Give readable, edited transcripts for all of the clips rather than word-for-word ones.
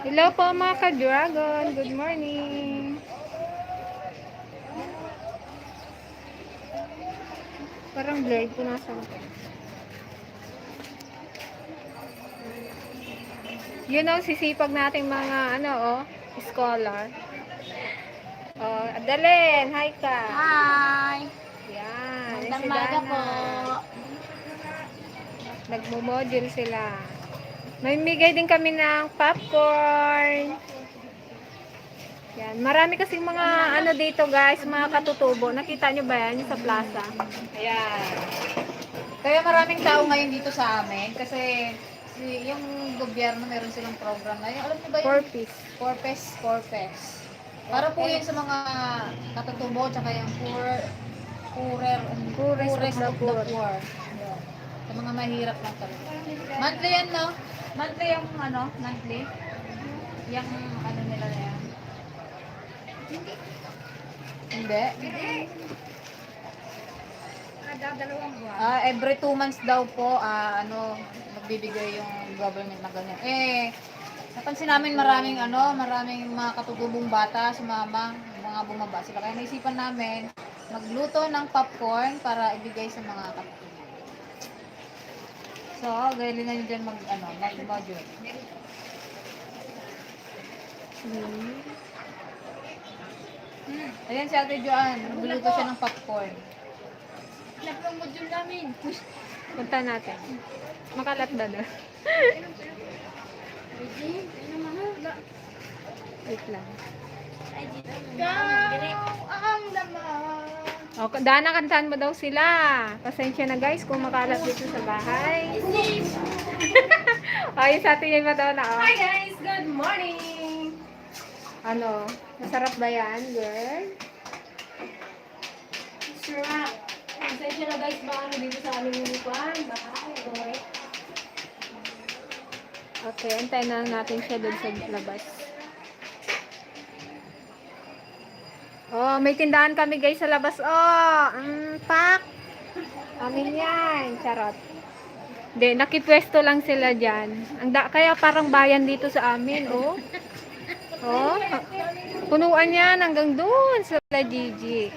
Hello po mga ka-dragon. Good morning. Parang blurred po nasa. You know, sisipag nating mga scholar. Oh, Adalen, hi ka. Hi! Yan, Magandang si maga Dana. po. Nagmo-module sila. May bigay din kami ng popcorn. Yan, marami kasing mga dito guys, mga katutubo. Nakita nyo ba yan sa plaza? Ayan. Kaya maraming tao ngayon dito sa amin kasi yung gobyerno meron silang program na yun. Alam niyo ba yung Porpis. Corpes. Para po yun sa mga katutubo tsaka yung poorest of the poor. Yun. Sa mga mahirap lang talaga. Monthly yan, no? Monthly yung monthly. Yung nila na yan. Hindi. Every 2 months daw po, magbibigay yung government na ganyan. Napansin namin maraming mga katutubong bata, sumama, mga bumaba sila. Kaya naisipan namin magluto ng popcorn para ibigay sa mga katutubong. So, galing na nyo dyan mag-module. Ayan si Ate Joanne, nagluto siya ng popcorn. Lap ng module namin. Punta natin. Makalat ba doon? Wait lang. Ang laman. O, Dana, kantahan mo daw sila. Pasensya na guys kung makalat dito sa bahay. Ayun sa atin yung daw na. Hi guys, good morning. Masarap ba yan, girl? Sarap. Pasensya na guys, baka dito sa aming bahay. Okay, antayin na natin siya doon sa labas. Oh, may tindahan kami guys sa labas. Oh, pak. Amin yan. Charot. Hindi, nakipwesto lang sila dyan. Kaya parang bayan dito sa amin, oh. Oh, punuan yan hanggang doon sa La Gigi.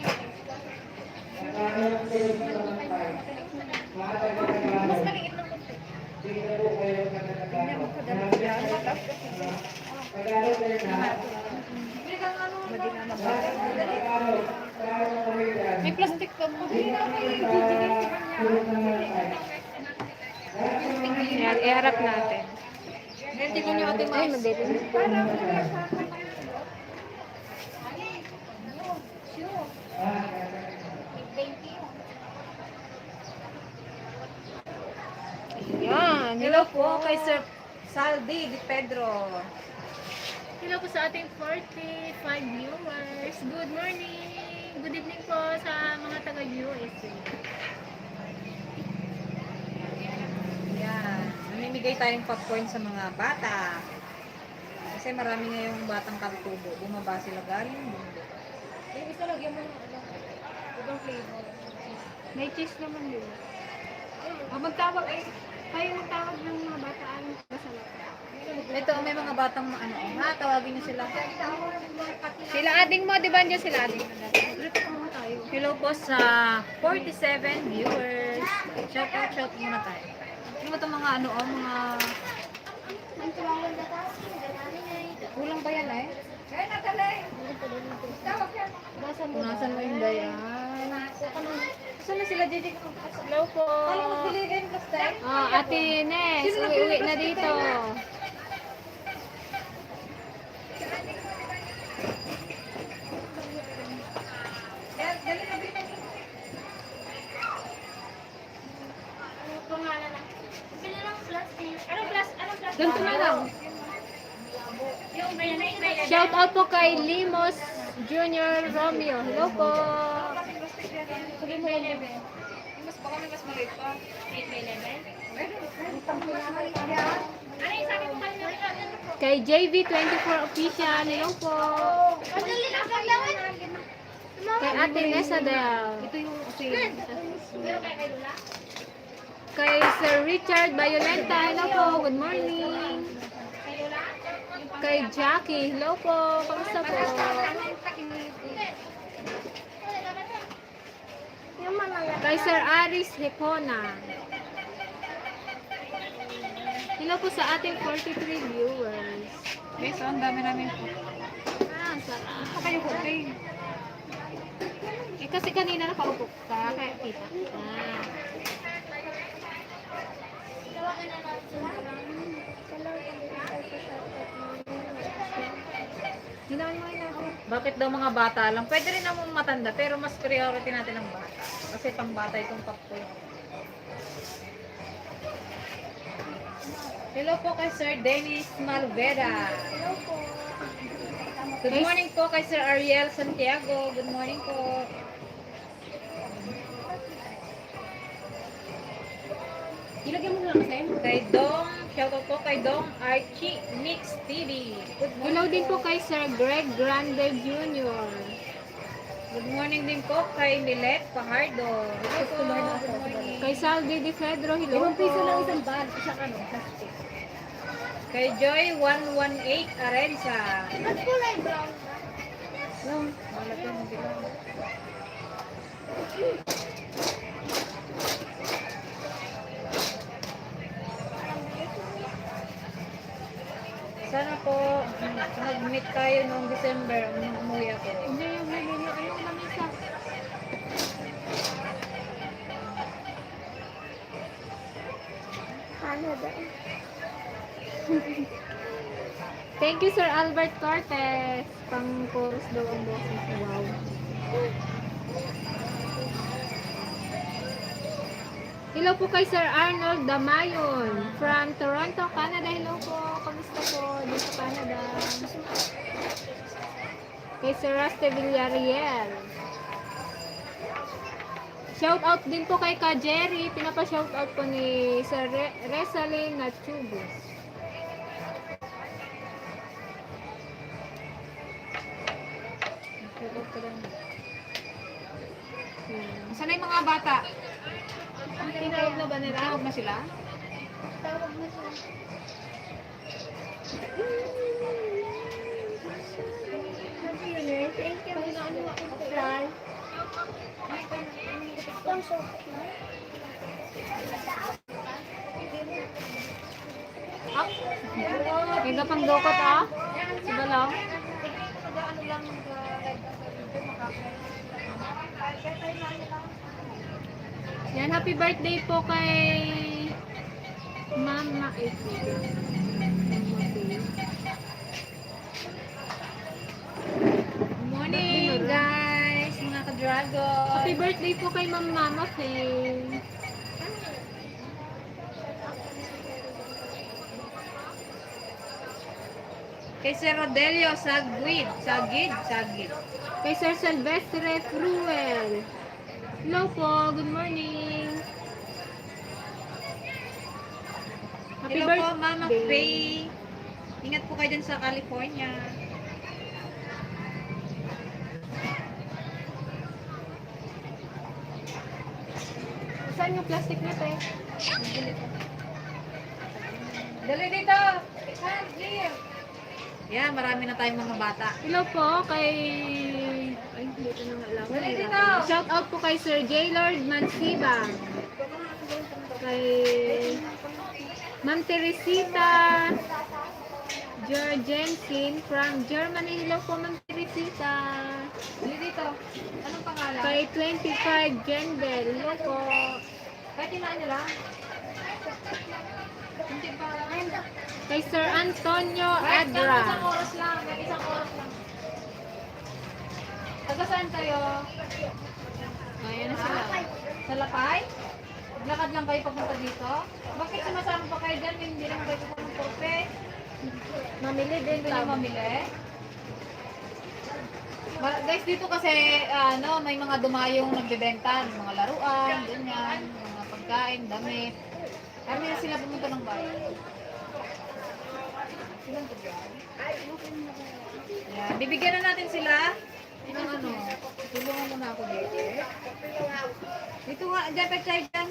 May plastic pa po. Yan, iharap natin. Tingnan niyo ating Ay, madilim. Yan. Hello po kay Sir Saldi Di Pedro. Hello po sa ating 45 viewers. Good morning! Good evening po sa mga taga-USA. Yan. Namimigay tayong popcorn sa mga bata. Kasi marami ngayong batang katutubo. Bumaba sila galing. Bumaba. Yung isa lagyan mo ng ibang flavor. May cheese naman yun. Magtawag kayo magtawag ng mga bataan sa laptop. Ito, may mga batang tawagin niyo sila. Sila ading mo, di ba niyo sila ading? Hello po sa 47 viewers. Shout muna tayo. Ano ba itong mga mga... Kulang ba yan Punasan mo yung dayan. Saan na sila, Gigi? Hello po. Kala magbili kayo ng plastic? Ate Ines, uwi na dito. Ganito na lang. Shout out po kay Limos Junior Romeo. Hello po. Mas baka may mas maliit pa. Kay JV24 Official. Hello po. Kay Ate Nessa Del. Ito yung Kay Sir Richard Violenta. Hello po. Good morning. Kay kay Jackie. Hello po. Kamusta po? Kay Sir Aris Hepona. Hello po sa ating 43 viewers. Guys, ang dami namin po. Ah, sarap. Saka yung hotel. Eh, kasi kanina nakaupo ka, kaya kita. Ah. Ginawan mo yun natin. Bakit daw mga bata lang? Pwede rin namang matanda, pero mas priority natin ang bata. Kasi pang bata itong pakpo. Hello po kay Sir Dennis Malvera. Hello po. Good morning po kay Sir Ariel Santiago. Good morning po. Ilagyan mo na lang kasi. Kay Dong, shoutout po kay Dong Archie Mix TV. Good morning Hello din po kay Sir Greg Grande Jr. Good morning din po kay Milet Pajardo. Hello po. Good morning. Kay Saldi Di Pedro, hello po. bag, isang plastic. Kay Joy 118 Arenza. Ba't kulay brown na? Wala to, hindi lang. Sana po mag-meet tayo noong December nung umuwi ako. Hindi yung nilino, ano ko namin sa... Canada. Thank you, Sir Albert Cortez. Pang chorus daw ang boses. Wow. Hello po kay Sir Arnold Damayon from Toronto, Canada. Hello po. Kamusta po dito sa Canada? Kay Sir Raste Villarreal. Shout out din po kay Ka Jerry. Pinapa-shout out po ni Sir Resaling Natubos. Sana yung mga bata? Tinawag na ba nila? Tawag na sila? Tawag na siya. Thank you. Fly. Sponsor. Kaya pang dokot ah. Sige lang. Yan, happy birthday po kay Mama Ito. Morning guys, mga ka-dragon. Happy birthday po kay Mama Faye. Kay Sir Rodelio Sagid. Kay Sir Silvestre Fruel. Hello po, good morning. Happy Hello po, birthday. Mama Faye. Ingat po kayo dyan sa California. Saan yung plastic nito eh? Dali dito! Here! Yan, marami na tayong mga bata. Hello po kay... Ay, dito na nga lang. Dali dito! Shout out po kay Sir J. Lord Mansiba. Kay Ma'am Teresita Jorgensen from Germany. Hello po, Ma'am Teresita. Dali dito. Anong pangalan? Kay 25 Gendel. Hello po. Kahit tinaan nyo lang. Hindi pa. Kay Sir Antonio Kahit isang Adra. oras lang. Kahit isang oras lang. Taga saan kayo? Ayan na sila. Sa Lapay? Maglakad lang kayo papunta dito? Bakit sumasama pa kayo dyan? Hindi naman kayo pupunta ng kope. Mamili din Dito yung lang. mamili. Guys, dito kasi may mga dumayong nagbebenta ng mga laruan, ganyan, mga pagkain, damit. Kami na sila pumunta ng bayan. Silang tugyan. Yan, bibigyan na natin sila ng ano. Tulungan mo na ako dito. Dito nga, dyan pa tayo dyan.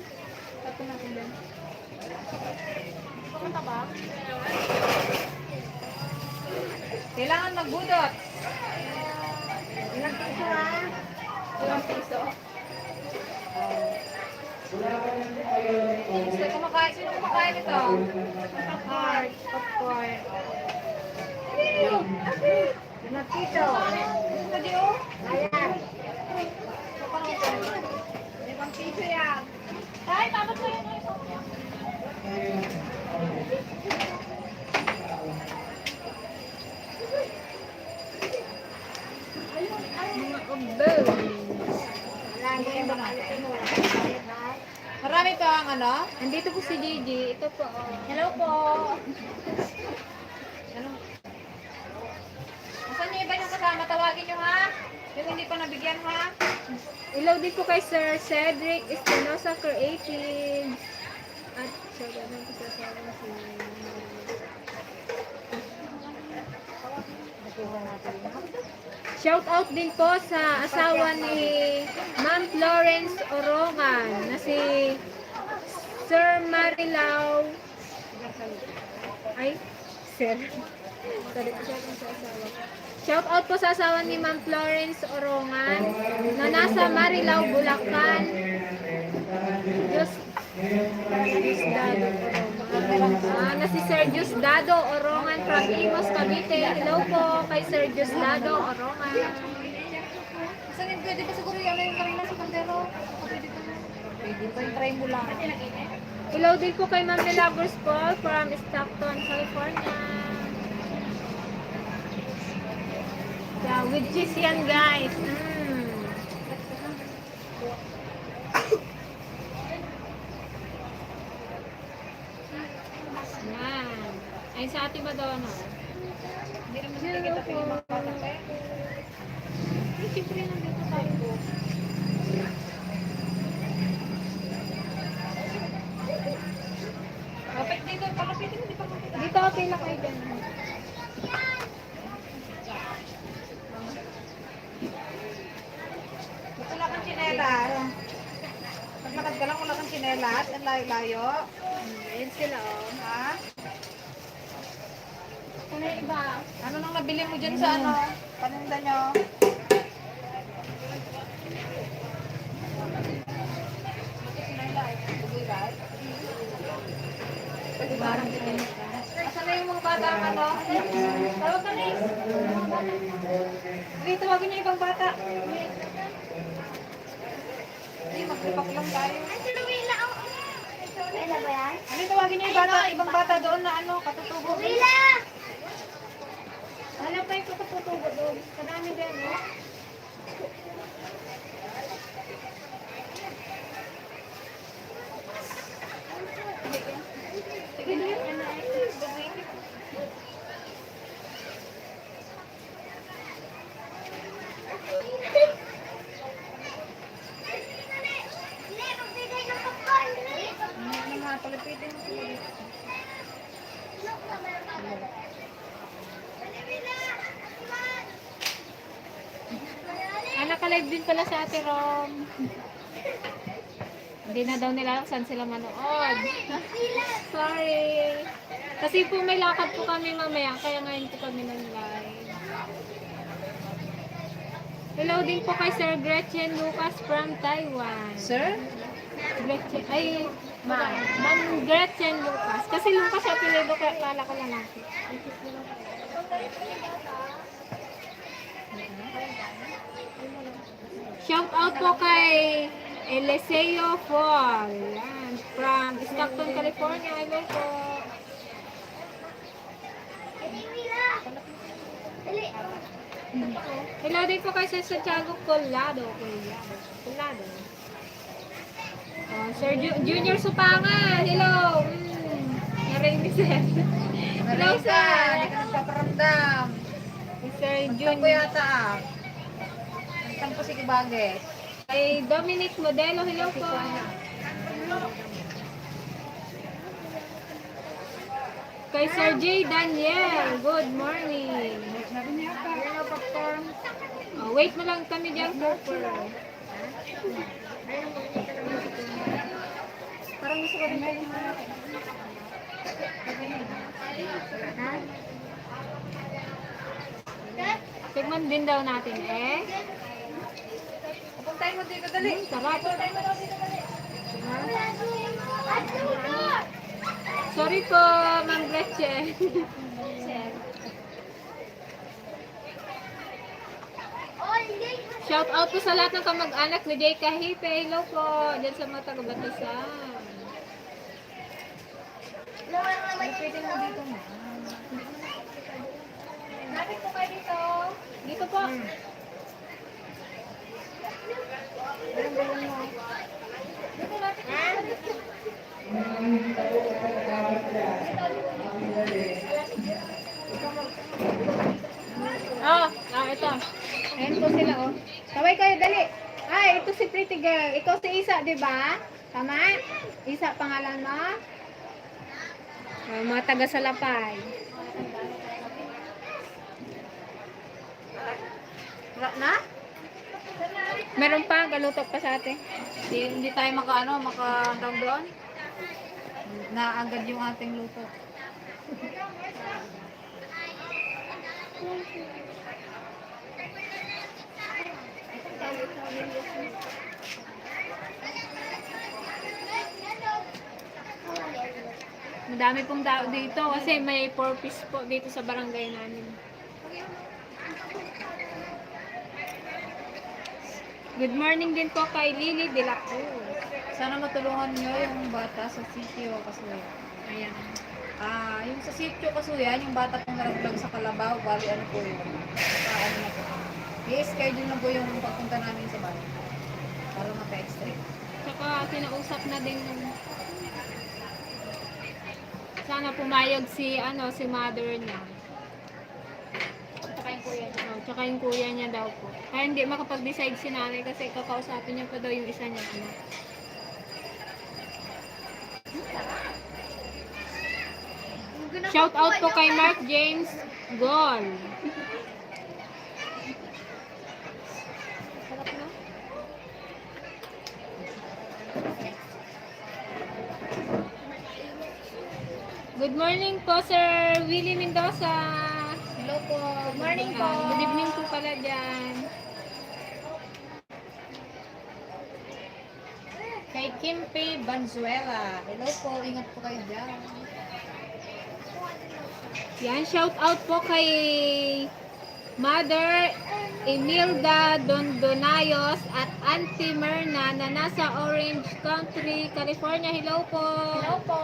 Tapos natin dyan. Pumunta ba? Kailangan magbudot. Ilang piso ha? Ilang piso? Sino kumakain ito? Heart, popcorn. Ilang piso? Ano di oh? Ayan. Ilang piso yan? Ay, tapos na yun. Mga obel. Lagi yung mga Marami pa ang ano? Andito po si Gigi. Ito po. Oh. Hello po. Ano? Saan yung iba yung kasama? Tawagin nyo ha? Yung hindi pa nabigyan ha? Ilaw din po kay Sir Cedric Espinosa Creative. At siya ganun po sa asawa si... Shout out din po sa asawa ni Ma'am Florence Orongan na si Sir Marilao. Ay, Sir. Sorry, shout out sa asawa. Shout out po sa asawa ni Ma'am Florence Orongan na nasa Marilao, Bulacan. Diyos Dado Orongan. Na si Sir Dado Orongan from Imos, Cavite. Hello po kay Sir Dado Orongan. Saan yung pwede pa siguro yung kanina sa kandero? Pwede pa na. Pwede pa yung try mo lang. Hello din po kay Ma'am Milagros po from Stockton, California. Yeah, with cheese yan guys. Yan. Ay sa ating Madonna. Hindi naman sila kita pwede makapasok eh. Siyempre nandito tayo. Kapit dito, palapitin mo, di pa makita. Dito ako pila kayo dyan. Wala kang tsinelas. Paglakad ka lang, wala kang tsinelas. Ang layo-layo. Ayan sila oh. Ha? Ano yung iba? Ano nang nabili mo dyan sa ano? Paninda nyo? Asan na yung mga bata ang ano? Tawag ka na eh. Hindi, tawagin niyo ibang bata. Hindi, magsipak lang tayo. Hindi, tawagin niyo yung bata, ibang bata doon na ano, katutubo. Alam pa yung katutubo doon. Kadami din oh. Sige na yan. Ano nga, palapitin mo. Naka-live din pala sa Ate Rom. Hindi na daw nila saan sila manood. Sorry. Kasi po may lakad po kami mamaya, kaya ngayon po kami ng live. Hello din po kay Sir Gretchen Lucas from Taiwan. Sir? Gretchen, ay, Ma'am Gretchen Lucas. Kasi Lucas sa apelido, kaya kala ko lang natin. Shout out po kay Eliseo Fall. Yan. From Stockton, California. Hello po. Hello din po kay Santiago Colado. Colado. Oh, Sir Junior Supangan. Hello. Narinig ni Sir. Hello, Marika, sir. hindi ka nagpaparamdam. Sir Tantang ko Junior. yata ah. Tantang ko si Kibage. Kay Dominic Modelo. Hello po. Kay Sir J. Daniel. Good morning. Oh, wait mo lang kami dyan, Cooper. Parang gusto ko rin kayo. Ha? Tikman din daw natin eh. Pupuntahin mo dito, dali. Sarap. Pupuntahin mo dito, dali. Sorry po, Ma'am Gretchen. Shout out po sa lahat ng kamag-anak ni Jay Kahipe. Hello po, dyan sa mga taga-Batasan. Pwede mo dito mo. Lapit po kayo dito. Dito po. Ito. Ayan po sila, oh. Kaway kayo, dali. Ay, ito si Pretty Girl. Ikaw si Isa, di ba? Tama? Isa pangalan mo? Mga taga Salapay. Wala na? Meron pa, galutok pa sa atin. Hindi tayo maka-down doon. Naagad yung ating luto. Madami pong tao dito kasi may purpose po dito sa barangay namin. Good morning din po kay Lily de la Cruz. Sana matulungan nyo yung bata sa sitio Kasuya. Ayan. Yung sa sitio Kasuya, yung bata pong naraglag sa Kalabaw, bali ano po yun. Ano na po. I-schedule na po yung pagpunta namin sa bahay. Para mapa-extract. Tsaka kinausap na din yung sana pumayag si mother niya. Tsaka yung kuya niya. Tsaka yung kuya niya daw po. Kaya hindi makapag-decide si nanay kasi kakausapin niya pa daw yung isa niya anak. Shout out po kay Mark James Gol. Sarap na. Good morning po, Sir Willie Mendoza. Hello po. Good morning po. Good evening po pala dyan. Kay Kimpe Banzuela. Hello po. Ingat po kayo dyan. Yan, shout out po kay Mother Emilda Dondonayos at Auntie Myrna na nasa Orange Country, California. Hello po. Hello po.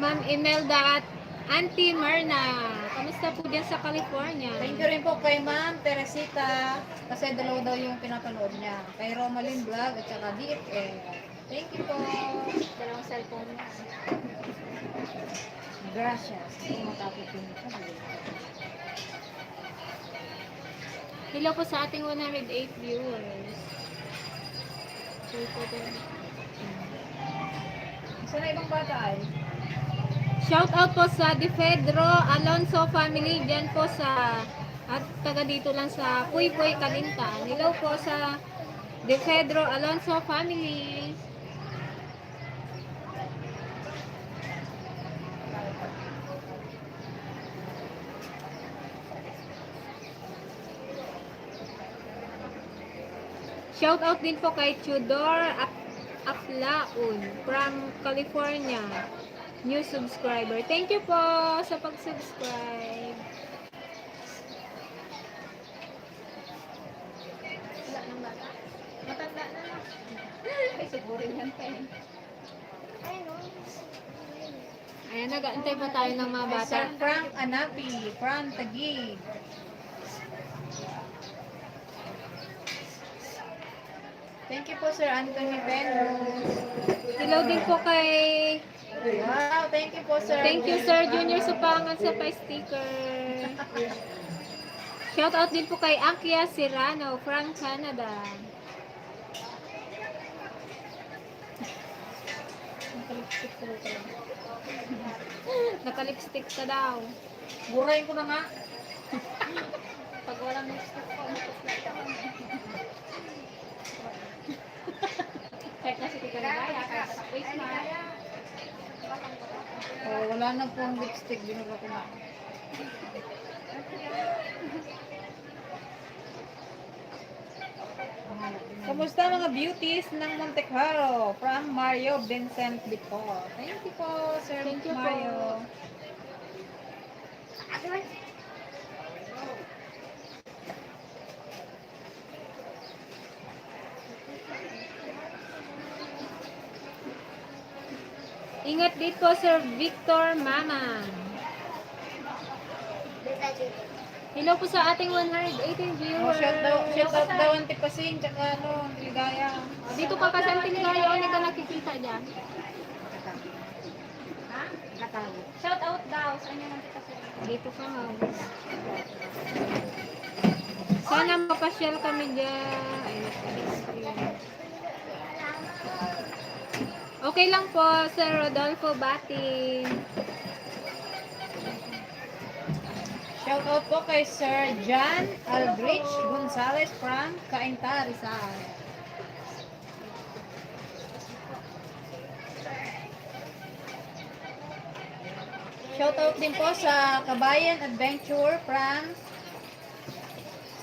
Ma'am Imelda at Auntie Myrna. Kamusta po dyan sa California? Thank you rin po kay Ma'am Teresita. Kasi dalawa daw yung pinapanood niya. Kay Romalyn Vlog at saka DFL. Thank you po. Dalawang cellphone niya. Gracias. Hindi matapos yung Hello po sa ating 108 viewers. Isa na ibang bata ay. Shout out po sa De Pedro Alonso family diyan po sa at taga dito lang sa Puypuy, Calintan. Hello po sa De Pedro Alonso family. Shout out din po kay Tudor Aplaun from California. New subscriber. Thank you po sa pag-subscribe. Wala nang bata. Matanda na lang. Ay, siguro yan pa eh. Ayan, nag-aantay pa tayo ng mga bata. Sir Frank Anapi. Frank Tagig. Thank you po Sir Anthony Penrose. Hello din po kay... Wow, thank you po Sir. Thank you Sir Junior Supangan sa pa-sticker. Shout out din po kay Akia Serrano from Canada. Naka-lipstick ka daw. Burahin ko na nga. Pag walang lipstick ko, nakaplat ako. Kahit na si Tita Nagaya, kahit sa face mask. Oh, wala na po ang lipstick. Binura ko na. Kumusta mga beauties ng Monte Carlo? From Mario Vincent Victor. Thank you po, Sir Thank you po. Mario. Ingat dito, Sir Victor Mama. Hello po sa ating 118 Oh, viewers. shout out daw ang Tipasing, tsaka ano, Ligaya. Dito ka kasi ang Tiligaya, o hindi ka nakikita dyan. Shout out daw sa inyo ng tita Sir. Dito ka nga. Sana mapasyal kami dyan. Ay, okay lang po, Sir Rodolfo Bati. Shout out po kay Sir John Aldrich Gonzalez from Cainta, Rizal. Shout out din po sa Kabayan Adventure from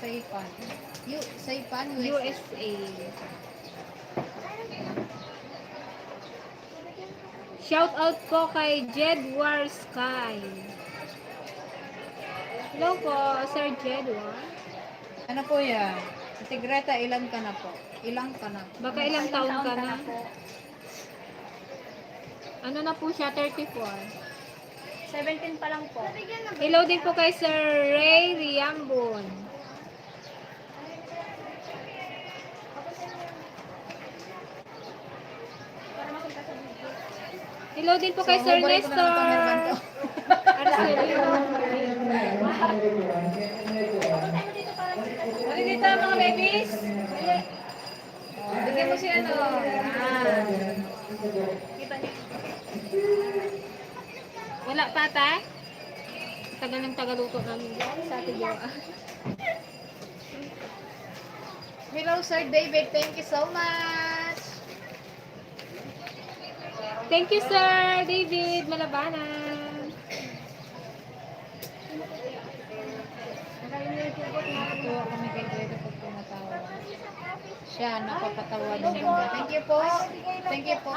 Saipan. Saipan, USA. USA. Shout out po kay Jedwar Sky. Hello po, Sir Jedwar. Ano po yan? Ate Greta, ilan ka na po? Ilang ka na? Baka ilang taon ka na? po. Ano na po siya? 34. 17 pa lang po. Hello din po kay Sir Ray Riambon. Hello din po kay Sir mabalik ko na lang cameraman Nestor. ko. Arcelio. Ano dito mga babies? Bigyan mo si ano. Kita niyo. Wala pa ta? Tagal ng tagaluto namin dyan sa ating gawa. Hello Sir David, thank you so much. Thank you, Sir David Malabanan. Natuwa kami kay Greta pag tumatawa. Siya, napapatawa din kami. Thank you po. Thank you po.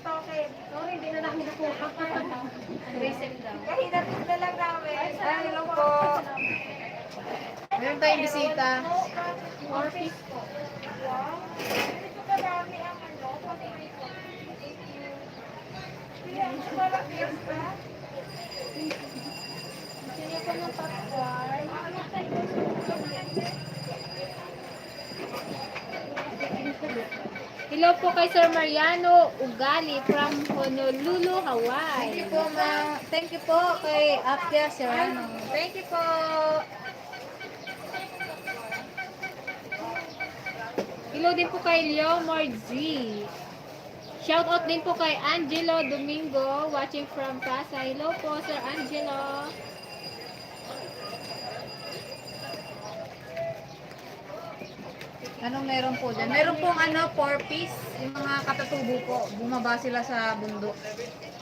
Okay. Oh, hindi na namin nakuha. Reset daw. Hinapit na lang namin. Hello po. Meron tayong bisita. More fish po. Wow. Ito karami ang ano. Sino ko ng popcorn? Hello po kay Sir Mariano Ugali from Honolulu, Thank Hawaii. you po, ma'am. Thank you po kay Apia Serrano. Thank you po. Hello din po kay Leomar Z. Shout out din po kay Angelo Domingo watching from Pasay. Hello po, Sir Angelo. Anong meron po dyan? Meron pong ano, 4-piece. Yung mga katatubo po. Bumaba sila sa bundok.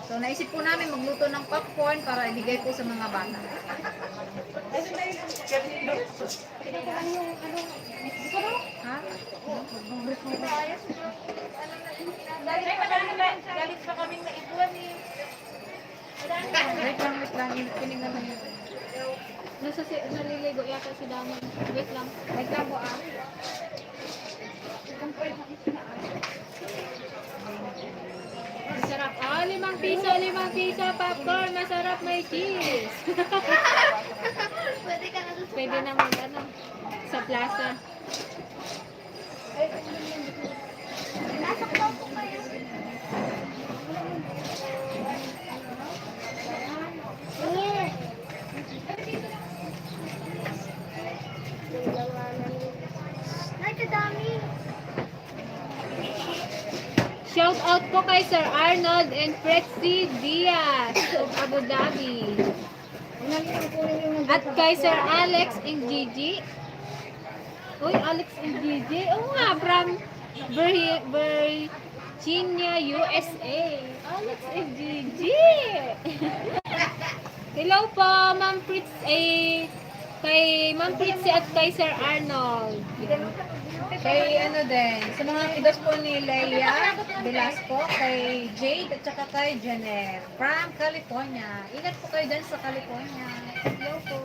So, naisip po namin magluto ng popcorn para ibigay po sa mga bata. Ha? Galit pa kaming naibuan eh. Wait lang. Kinig naman yun. Naliligo yata si Damon. Wait lang. Wait lang po ah. Masarap. Oh, 5 piso popcorn. Masarap, may cheese. Pwede ka na doon. Pwede naman ano, sa plaza. Nasok daw po kayo. Nakadami. Shout out po kay Sir Arnold and Pretzi Diaz of Abu Dhabi. At kay Sir Alex and Gigi. Uy, Alex and Gigi. Oo nga, from Virginia, USA. Alex and Gigi. Hello po, Ma'am Fritz. Kay Ma'am Fritzy at kay Sir Arnold. Kay ano din, sa mga idos po ni Leia Velasco, kay Jade at saka kay Janet from California. Ingat po kayo dyan sa California. Hello po.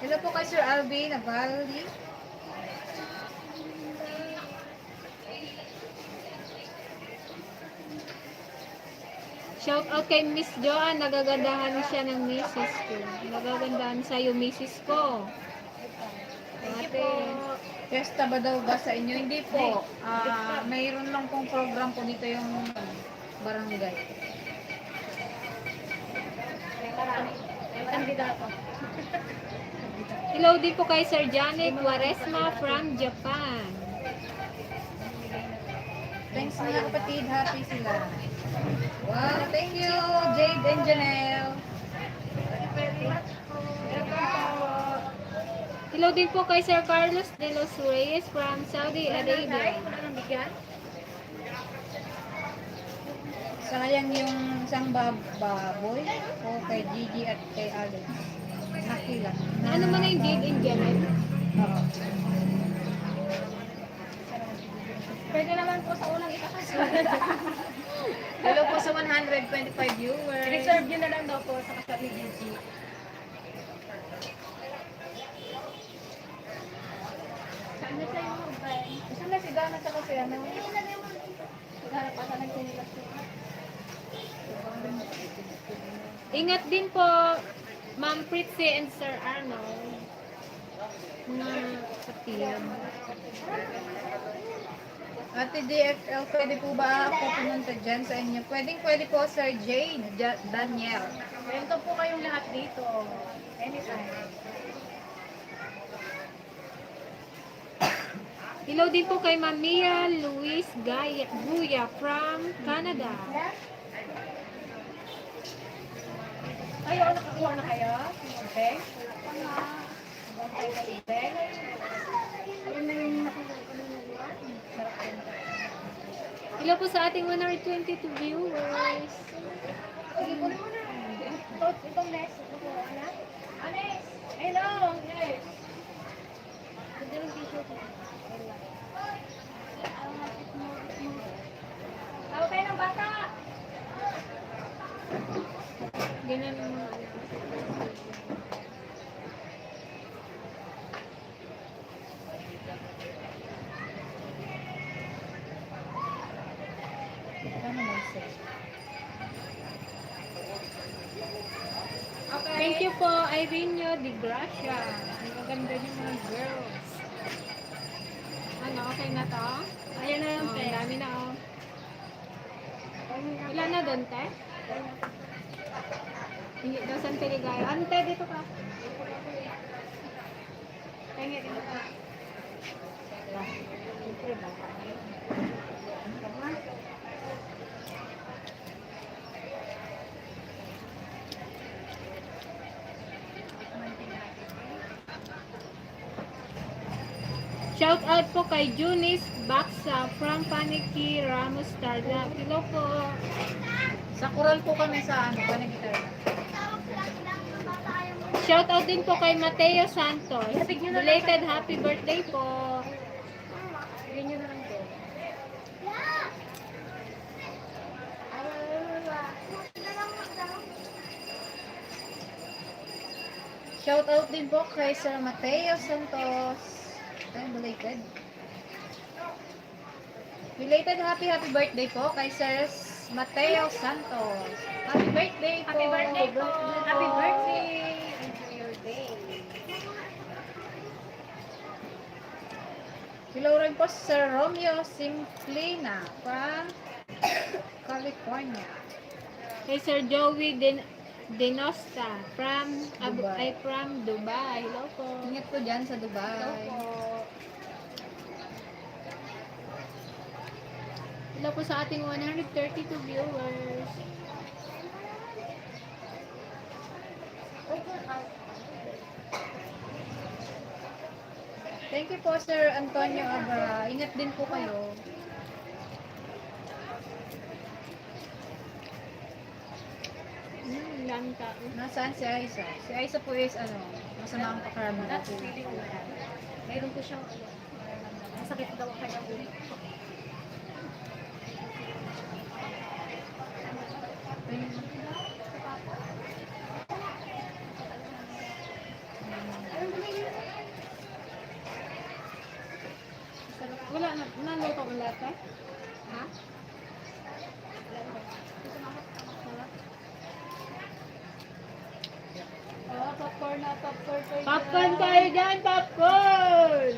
Hello po kay Sir Alvin Navaldi. Shout out kay Miss Joanne, nagagandahan siya ng misis ko. Nagagandahan sa'yo, misis ko. Ate. Fiesta ba daw ba sa inyo? Hindi po. Mayroon lang pong program po dito yung barangay. Kandidato. Hello din po kay Sir Janet Waresma from Japan. Thanks mga kapatid. Happy sila. Wow, thank you, Jade and Janelle. Hello din po kay Sir Carlos de los Reyes from Saudi Arabia. Wala nang bigyan. Sayang yung isang baboy o kay Gigi at kay Alex. Nakila. Ano man na yung Jade and Janet? Oo. Pwede naman po sa unang ikakas. Hello po sa 125 viewers. Reserve nyo na lang daw po sa kasat ni Gigi. Saan na tayo mag-buy? Saan na si Dana sa kasi ano? Naghanap pa sa nagtinilas ko. Ingat din po, Ma'am Pritzy and Sir Arnold. Mga kapatid. Ate DFL, pwede po ba ako pumunta dyan sa inyo? Pwede po, Sir Jade, Daniel. Welcome po kayong lahat dito. Anytime. Hello din po kay Ma'am Mia Luis Guya from Canada. Ay, nakakuha na kayo? Okay. Okay. Ayun na yung nakuha ko na Hello po sa ating 122 viewers. sige, kunin mo na. Itong next. Kukuha na. Anes! Hello! Yes! Ganda ng t-shirt. Tawag kayo ng bata! Ganun yung mga Ano man sir? Thank you po, Irene de Gracia. Ang gaganda yung mga girls. Ano, okay na to? Ayan na yung Oh, pen. ang dami na oh. Wala na doon, te? Hindi daw San Peligay. Ante, dito ka. Tingin dito ka. Shout out po kay Junis Baksa from Paniki Ramos Tarlac. Hello po. Sa Coral po kami sa ano, Panagitar. Shout out din po kay Mateo Santos. Belated happy birthday po. Bigyan nyo na lang po. Shout out din po kay Sir Mateo Santos. Ay, belated. Belated happy birthday po kay Sir Mateo Santos. Happy birthday po. Happy birthday po. Happy birthday. Enjoy your day. Hello rin po Sir Romeo Simplina from California. Kay Sir Joey Denosta from Dubai. from Dubai. Hello po. Ingat po dyan sa Dubai. Hello po sa ating 132 viewers. Thank you po Sir Antonio Abra. Ingat din po kayo. daming tao. Nasaan si Aisa? Si Aisa po is ano, masama ang pakaramdam. Mayroon po siyang masakit daw ang kanyang ulo. Wala na, naluto ang lahat eh? Ha? Oh, popcorn na, popcorn tayo. Popcorn tayo dyan, popcorn!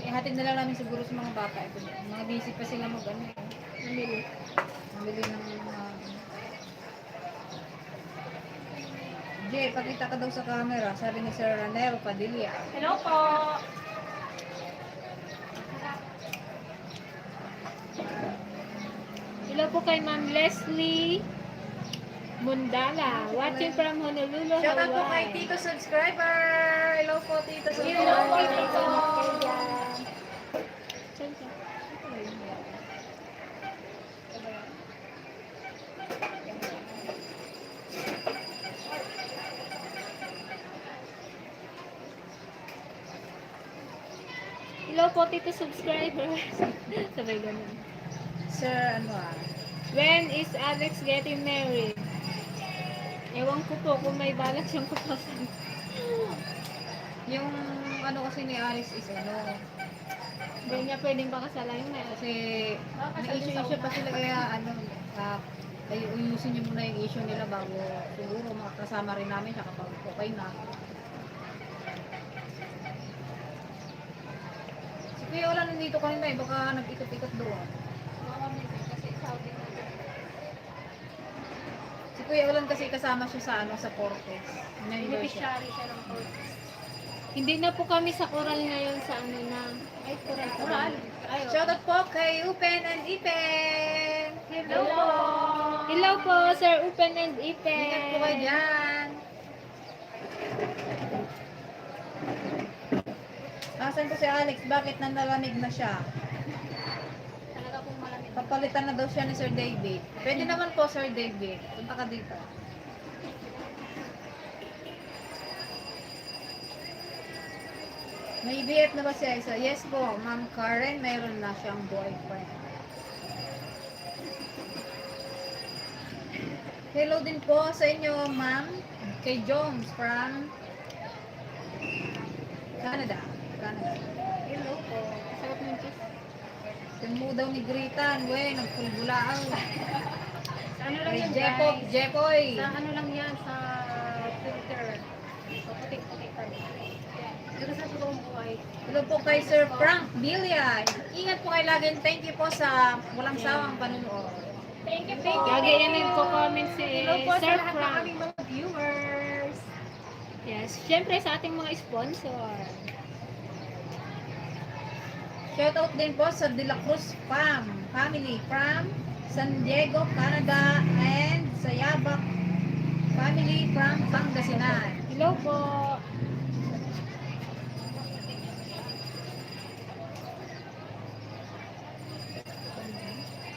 Ihatid na lang namin siguro sa mga bata. Ito, mga busy pa sila mag ano. Namili. Mamili ng mga... Jay, pakita ka daw sa camera. Sabi ni Sir Ranel Padilla. Hello po. Hello po kay Ma'am Leslie Mundala, watching from Honolulu, Shout out po kay Hawaii. Tito Subscriber! Hello po, Tito Hello po, Subscriber! Tito. Hello po, Tito Subscriber. Sabay ganun. Sir, ano ah? When is Alex getting married? Ewan ko po kung may balak siyang kapasan. Yung ano kasi ni Alice is ano, Hindi niya pwedeng pakasalan yung meron. kasi may issue pa sila kaya ano, ay uyusin niyo muna yung issue nila bago siguro makakasama rin namin siya kapag okay na. Si Kuya wala nandito kanina eh, baka nag-ikot-ikot doon. Si Kuya Ulan kasi kasama siya sa ano sa Cortez. Member siya. Beneficiary siya ng court. Hindi na po kami sa coral ngayon sa ano na. Ay, coral. Ay, Shoutout po kay Upen and Ipen! hello po. Hello po, Sir Upen and Ipen. Ingat po kayo dyan! Asan po si Alex? Bakit nanlalamig na siya? Talaga pong malamig. Papalitan na daw siya ni Sir David. Pwede naman po, Sir David. Punta ka dito. May BF na ba si Aisa? Yes po, Ma'am Karen, mayroon na siyang boyfriend. Hello din po sa inyo, Ma'am. Kay Jones from Canada. Hello po. Sarap ng cheese. Timo daw ni Gritan, we, nagpulbulaaw. Sa ano lang Kay yan, Jepoy, guys? Jepoy. Sa ano lang yan, sa filter. So, putik-putik kami. Dito sa totoong buhay. Hello po kay Sir Frank Bilya. Ingat po kayo lagi. Thank you po sa walang sawang panunood. Thank you po. Lagi yan nagko-comment si Hello po Sir sa lahat ng Frank. aming mga viewers. Yes, syempre sa ating mga sponsor. Shoutout din po sa De La Cruz family from San Diego, Canada and sa Yabak family from Pangasinan. Hello po.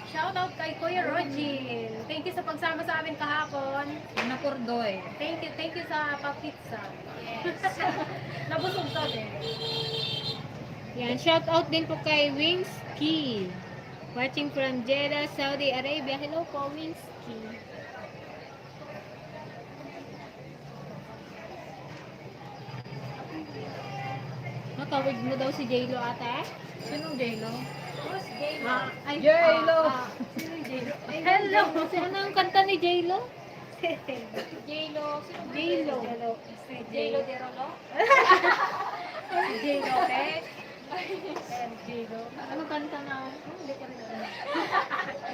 Shoutout kay Kuya Rogin. Thank you sa pagsama sa amin kahapon. Nakurdoy. Thank you sa pa-pizza. Yes. Nabusog ka din. Yan, shout out din po kay Wingsky. Watching from Jeddah, Saudi Arabia. Hello po, Wingsky. Nakawig mo daw si J-Lo ate? Sinong J-Lo? Who's J-Lo? Ay, J-Lo! Sino yung J-Lo? Ay, Hello! Ano ang kanta ni J-Lo? J-Lo. Sino ba J-Lo. Si J-Lo de Rolo? Si J-Lo, eh? J-Lo. Ano kanta na? Hindi ko rin alam.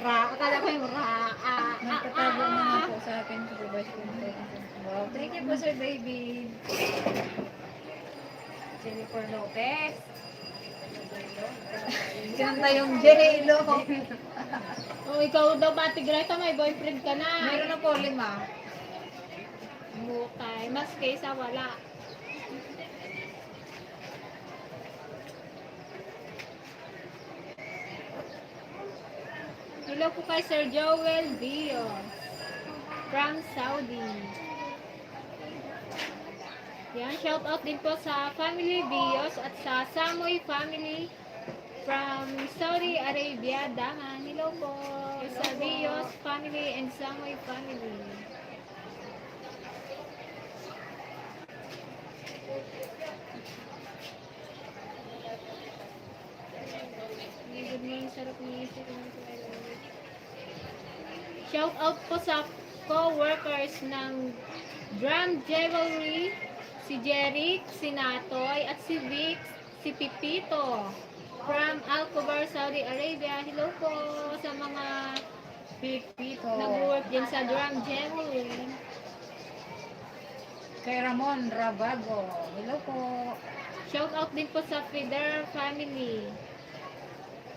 Ra. Akala ko yung ra. Nagtatago na nga po sa akin. Supervise ko. Wow. Thank you po, Sir David. Jennifer Lopez. Sinanta yung J-Lo. Oh, ikaw daw, Pati Greta, may boyfriend ka na. Meron na po 5. Bukay. Mas kaysa wala. Hello po kay Sir Joel Dios. from Saudi. Yan, shout out din po sa family Bios at sa Samoy family from Saudi Arabia, Daman. Hello po sa Bios family and Samoy family. Good morning, sarap ni shout out po sa co-workers ng Drum Jewelry, si Jeric, si Natoy, at si Vic, si Pipito from Alcobar, Saudi Arabia. Hello po sa mga Pipito. nag-work din sa Drum Jewelry. Kay Ramon Rabago. Hello po. Shout out din po sa Feder family.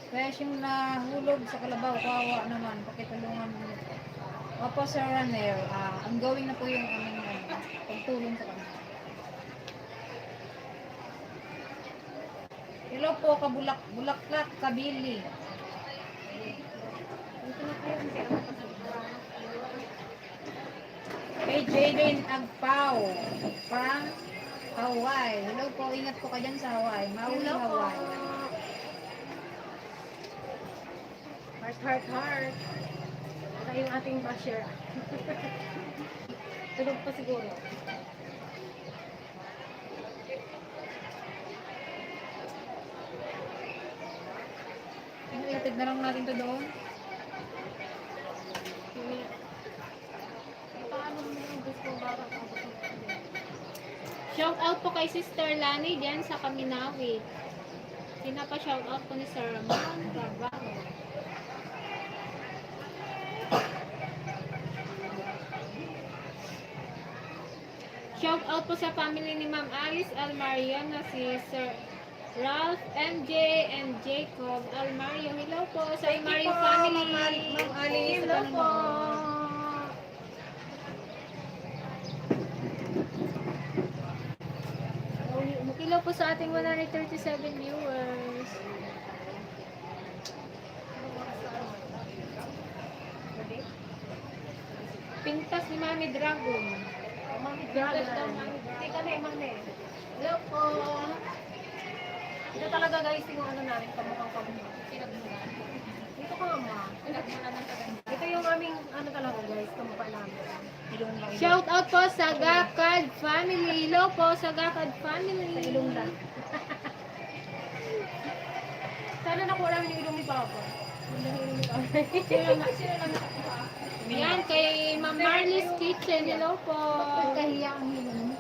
Kaya yung nahulog sa kalabaw, kawawa naman. Pakitulungan mo. Opo, Sir Ranel. Ongoing na po yung aming pagtulong sa kanila. Hello po, Bulaklak, Kabili. Kay Jaden Agpao from Hawaii. Hello po, ingat po ka dyan sa Hawaii. Maui, Hawaii. Heart. Ito yung ating basher. Tulog pa siguro. Ilatid na lang natin to doon. Shout out po kay Sister Lani diyan sa Kaminawi. Sinapa shout out po ni Sir Ramon Rabago. Shout out po sa family ni Ma'am Alice Almario na si Sir Ralph, MJ, and Jacob Almario. Hello po sa Almario family. Ma'am Alice. Hello po. Hello po sa ating 137 viewers. Pintas ni Mami Dragon. Mami Pintas Dragon. daw Mami Dragon. Hindi kami, mami. Hello po. Ito talaga guys, yung ano namin, pamukhang pamukhang. Pinagmulan. Dito ka ma. Pinagmulan ng tagal. Ito yung aming, ano talaga guys, kamukha namin. Ilong lang. Shout out po sa Gakad family. Hello po sa Gakad family. Sa ilong lang. Sana nakuha namin yung ilong ni Papa. Yung ilong ni Papa. Sino lang nakakuha? Yan, kay Ma'am Marley's Kitchen. Hello po. Kahiya ang ilong.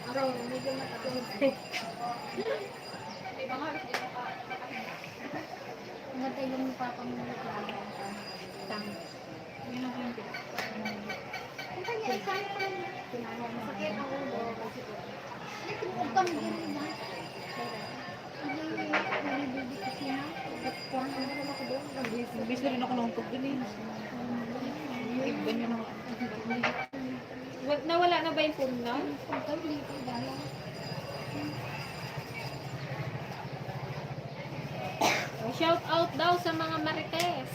Ako, medyo matakot. Diba nga, di ba pa? Ang ganda ilong ni Papa mo na tang. Yun ang yung Ang kanya ay kaya pa rin. Masakit ang ulo. Huwag kang gilid na. Hindi baby kasi na. Kuhan ang naman ako doon. Nabis na rin ako ng pagdaling. Iba nyo na. Nawala na ba yung pumnaw? Shout out daw sa mga Marites.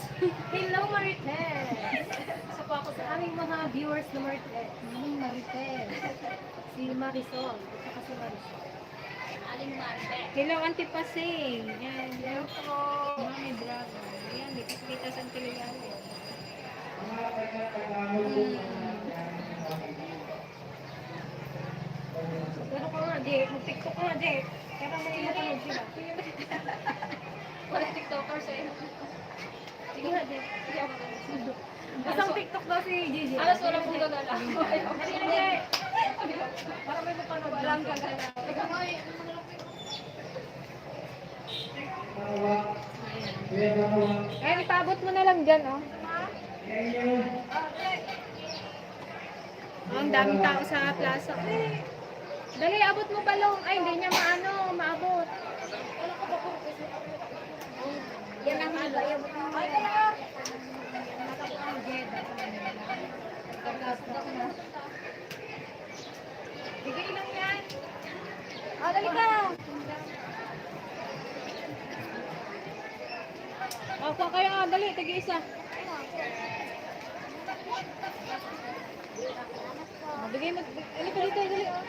Hello Marites! Isa po ako sa aming mga viewers na Marites. Marites. Si Marisol. At saka si Marisol. Aling Marites. Hello, Auntie Pasing. Yan. Hello po. Mami Dragon. Yan, dito sa Antiligari. Pero ko nga, Jay. Mag-tiktok ka nga, Jay. Kaya may matanood sila. Wala tiktokers eh. Sige nga, Jay. Sige ako. Isang tiktok daw si Gigi. Alas wala pong gagala. Sige na, Jay. Para may mapanood. Walang gagala. Teka nga eh. Ay, ipaabot mo na lang dyan, oh. Oh, ang daming tao sa plaza. Dali, abot mo palong. Ay, hindi niya maabot. Yan ang haba. Ay, kaya. Bigay lang yan. Ah, dali ka. Oh, kuha kayo nga. Dali, tagi isa. Bigay mo, ano pa dito, dali oh.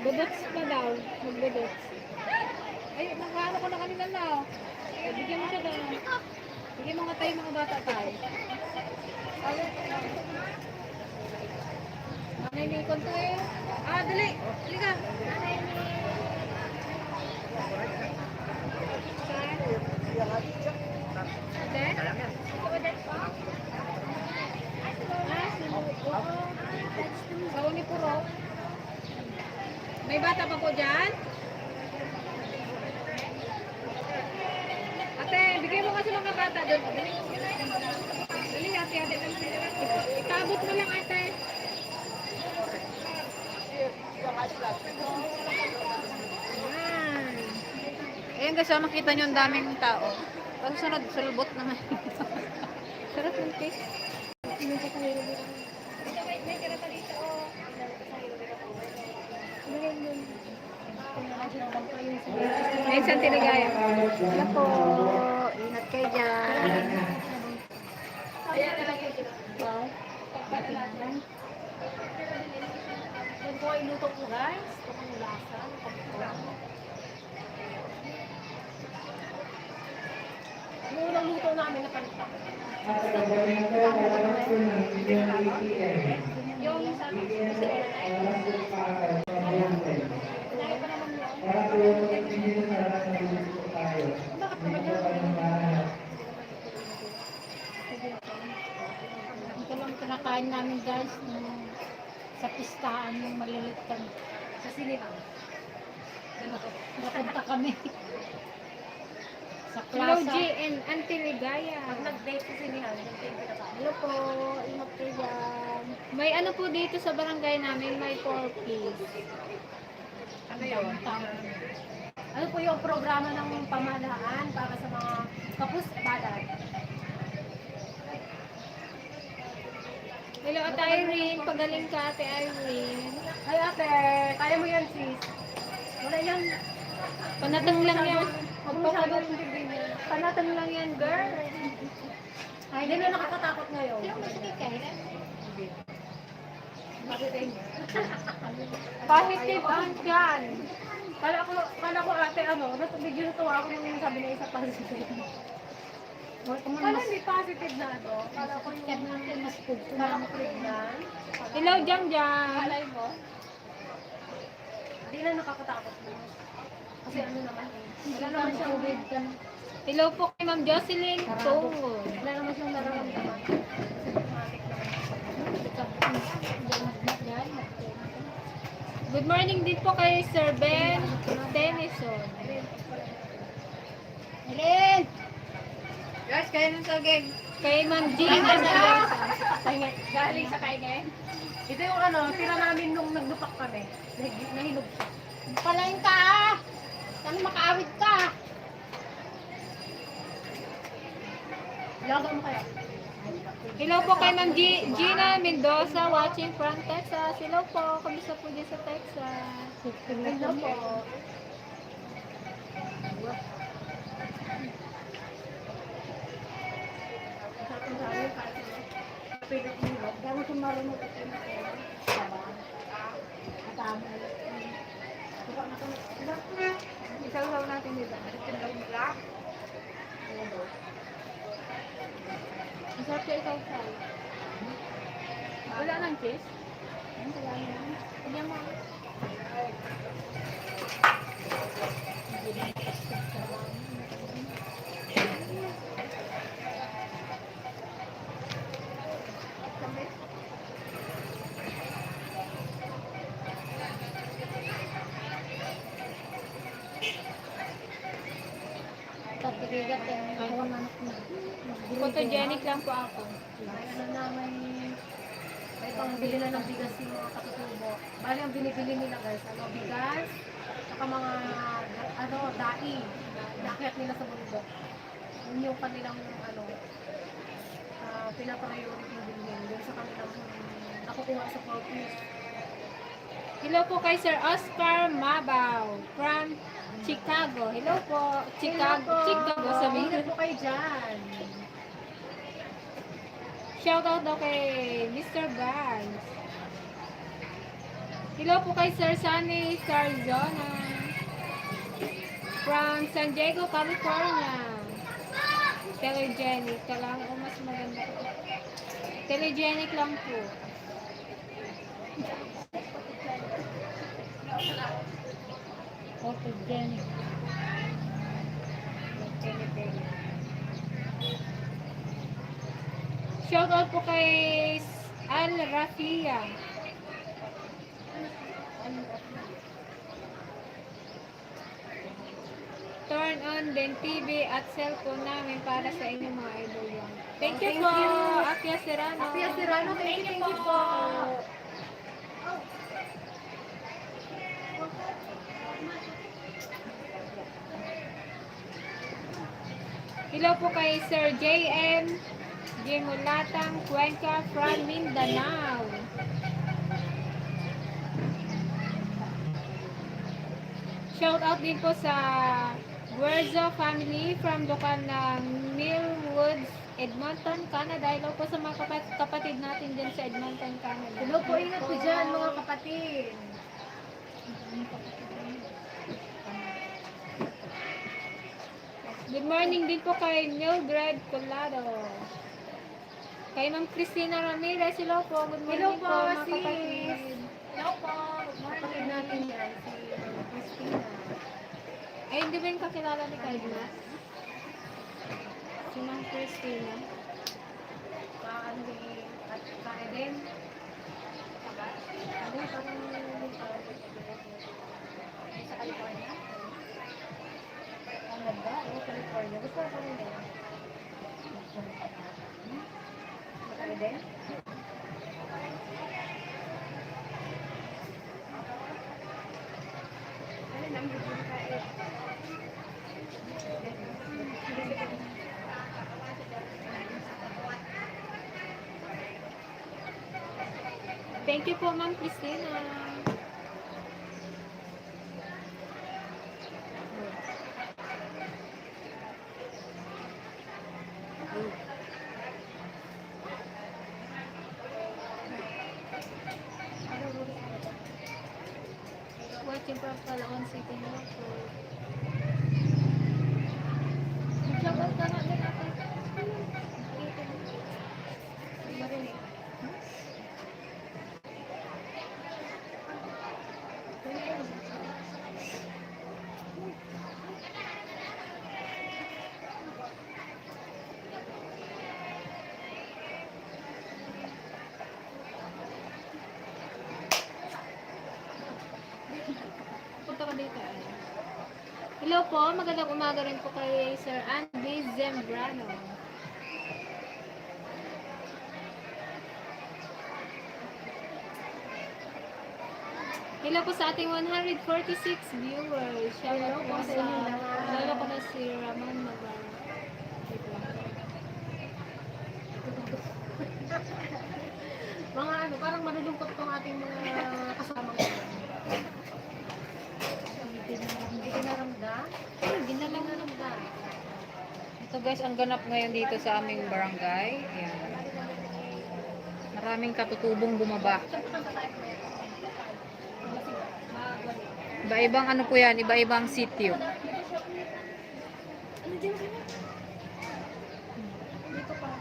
Budots pa daw. Magbudots. Ay, nakaano ko na kanina na oh. Bigyan mo siya doon. Bigyan mo nga tayo mga bata tayo. Nanay ni Ikon to eh. Ah, dali. Dali ka. Nanay ni... Ate? Sa Unipuro. May bata pa po dyan? Ate, bigay mo kasi mga bata doon. Dali. Dali, ate. Ikabot mo lang, ate. Ayan. Ayan guys, makita nyo ang daming tao. Tapos sunod, sulbot naman. Sarap yung cake. Ayun sa tinigaya. Wala po. Ingat kayo dyan. Yan po ay luto po guys. Ito po yung lasa. Yung unang luto namin na panita. Yung sa Ito lang kinakain namin guys. Sa pistahan yung malilit kami. sa sinigang. Napunta kami. Sa Hello, plaza. G and Auntie Ligaya. Pag nag-date sa sinigang, nag-date ka pa. Hello po. Ingat kayo dyan. May ano po dito sa barangay namin, may 4 piece. Ano yun? Ano po yung programa ng pamahalaan para sa mga kapus-balat? Hello, Ate Irene. Pagaling ka, Ate Irene. Ay ate, kaya mo yan sis. Wala yan. Panatang lang yan. Huwag mo masyadong intindihin yan. Panatang lang yan, girl. Ay, hindi na nakakatakot ngayon. Positive on dyan. Kala ko ate ano, medyo natuwa ako nung sabi na isa positive. Kala hindi positive na ito. Kala ko yung kala ko pregnant. Hello, Jam Jam. Malay mo. Hindi na nakakatakot na. Kasi ano naman eh. Wala naman siyang Hello po kay Ma'am Jocelyn Tungo. wala naman siyang nararamdaman. Symptomatic naman. Good morning din po kay Sir Ben Tennyson. Helene! Guys, kayo ng saging. Kay Ma'am Gina Salesa. Galing sa kaingin. Ito yung ano, tira namin nung nagdupak kami. Nahinog siya. Palain ka ah! Saan makaawit ka? Laga mo kaya? Hello po kay Ma'am Gina Mendoza watching from Texas. Hello po. Kamusta po dyan sa Texas? Hello po. Gano'n kung marunong ito na kayo. Matama. Isaw-saw natin dito. Masarap siya isaw-saw. Wala nang cheese? Wala nang. Hindi mo. Tatigigat yung dalawang anak na. Photogenic lang po ako. May ano na, may pangbili na ng bigas yung mga katutubo. Bali ang binibili nila guys, ano, bigas, saka mga, ano, dai, naakyat nila sa bundok. Yun yung kanilang, ano, pinapriority bilhin. Yun sa kanilang nakukuha sa purpose. Hello po kay Sir Oscar Mabaw from Chicago. Hello po. Chicago. Chicago sabihin. Ingat po kayo dyan. Shout out daw kay Mr. Vance. Hello po kay Sir Sunny Sarzona from San Diego, California. Telegenic ka lang o mas maganda ko. Telegenic lang po. Photogenic. Shout out po kay Al Rafia. Turn on din TV at cellphone namin para sa inyong mga idol yan. Thank you Thank po, you. Apia Serrano. Apia Serrano, thank you po. Hello po kay Sir JM Jimulatang Cuenca from Mindanao. Shout out din po sa Guerzo family from Dukan ng Millwoods, Edmonton, Canada. Hello po sa mga kapatid natin din sa Edmonton, Canada. Hello po, ingat po dyan mga kapatid. Good morning din po kay Mildred Colado. Kay Ma'am Cristina Ramirez. Hello po. Good Hello morning po, mga sis. kapatid. Hello po, good morning natin yan, si Christina. Ay, hindi ba yung kakilala ni Kaidna? Si Ma'am Cristina. Ano din, at Eden. Ano, parang sa California? Canada? Ano, California? Gusto ko rin din. Eden? Ano naman yung kain? Thank you po, Ma'am Cristina. Watching from Caloocan City. Shout out ka nga din natin. Marinig. Punta ka dito. Hello po, magandang umaga rin po kay Sir Andy Zembrano. Hello po sa ating 146 viewers. Shout out po sa lalo ko na si Ramon Navarro. Mga ano, parang malulungkot tong ating mga kasama ko. Hindi ko naramdam. Ginalang na lang ba? Ito guys, ang ganap ngayon dito sa aming barangay. Ayan. Maraming katutubong bumaba. Iba-ibang ano po yan, iba-ibang sitio. Ano dyan ka na? Dito pa.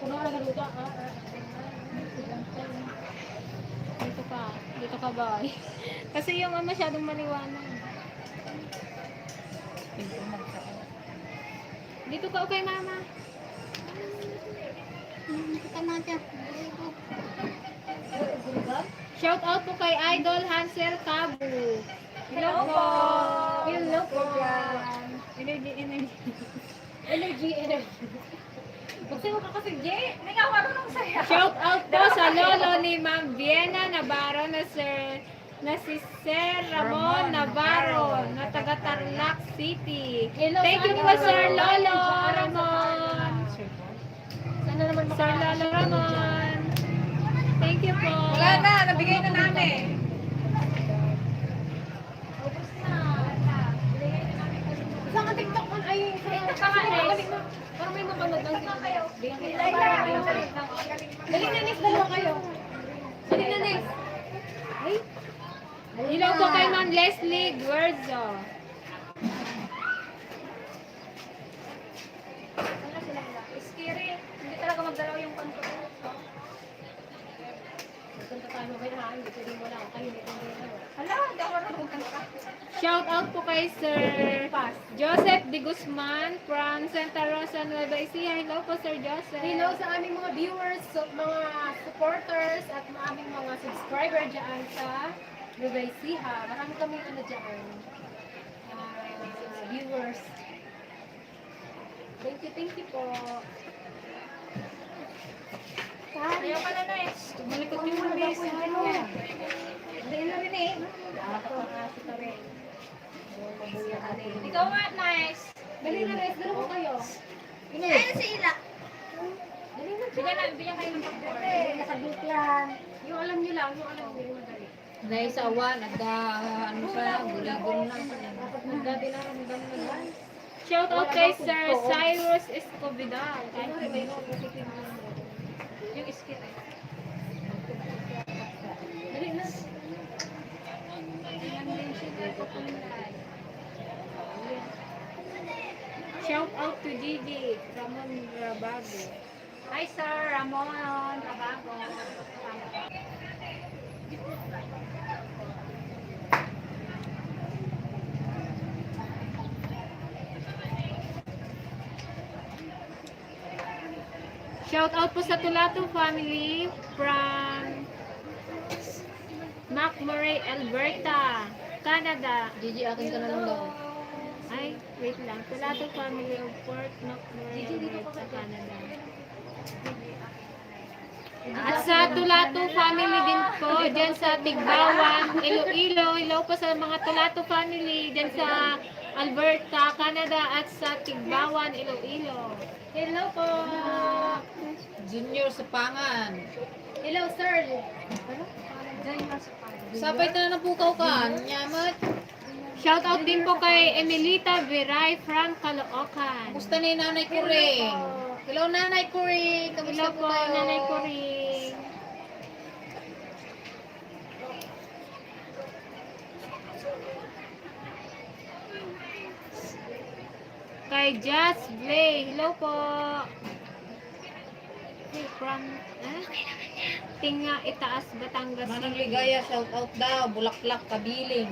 Puno ka na luto. Dito ka ba? Kasi yung masyadong maliwanag. Dito ka okay, mama. Kita natin. Shout out po kay Idol Hansel Cabu. Hello po. Hello po. Energy. Energy. Magsayo ka kasi, Jay. May nga marunong saya. Shout out po sa lolo ni Ma'am Vienna Navarro na si Sir Ramon Navarro na taga Tarlac City. Hello, Thank you sa po ating Sir mga Lolo dyan, Ramon. Sana naman Sir Lolo Ramon. Thank you po. Wala na, nabigay na namin. Ubus na. Saan ka Parang may mapanood lang sila. Dali na, Nes. Dalawa kayo. Dali na, Nes. Ay. Hello po kay Ma'am Leslie Guerzo. Ano sila nila? Scary. Hindi talaga magdalaw yung kanto. Punta tayo mabay na hindi pwede mo lang. Kayo may kundi na. Hala, hindi ako marunong kanta. Shout out po kay Sir Joseph De Guzman from Santa Rosa, Nueva Ecija. Hello po Sir Joseph. Hello sa aming mga viewers, mga supporters, at aming mga subscriber dyan sa Nueva Ecija. Marami kaming ano dyan. Viewers. Thank you po. Ayaw pala na eh. Malikot yung mga base. Hindi na rin eh. Ikaw nga, nice. Dali na, nice. Dali mo kayo. Ayun si Ila. Dali na. Bigyan kayo ng popcorn. Nakaduk lang. Yung alam nyo lang, yung alam nyo yung madali. Dahil sa awan, ano siya, gulibon na. Nagdati na, nagdati na. Shout out kay Sir Cyrus Escobedo. Yung skit eh. Dali na. Shout out to Gigi Ramon Rabago. Hi Sir Ramon Rabago. Shout out po sa Tulato family from McMurray, Alberta, Canada. Gigi, akin ka na lang daw. Ay, wait lang. Tulato family of Port McMurray, Alberta, Canada. At sa Tulato family din po, dyan sa Tigbawan, Iloilo. Hello po sa mga Tulato family dyan sa Alberta, Canada at sa Tigbawan, Iloilo. Hello po. Junior sa pangan. Hello sir. Sabay ka na napukaw ka. Nyamat. Shout out din po kay Emilita Viray from Caloocan. Kamusta na yung nanay ko rin? Hello nanay ko rin. Hello Kamusta po, po tayo? nanay ko rin. Kay Jazz Blay. Hello po. From Tinga, Itaas, Batangas. Manang Ligaya, shout out daw. Bulaklak, Kabiling.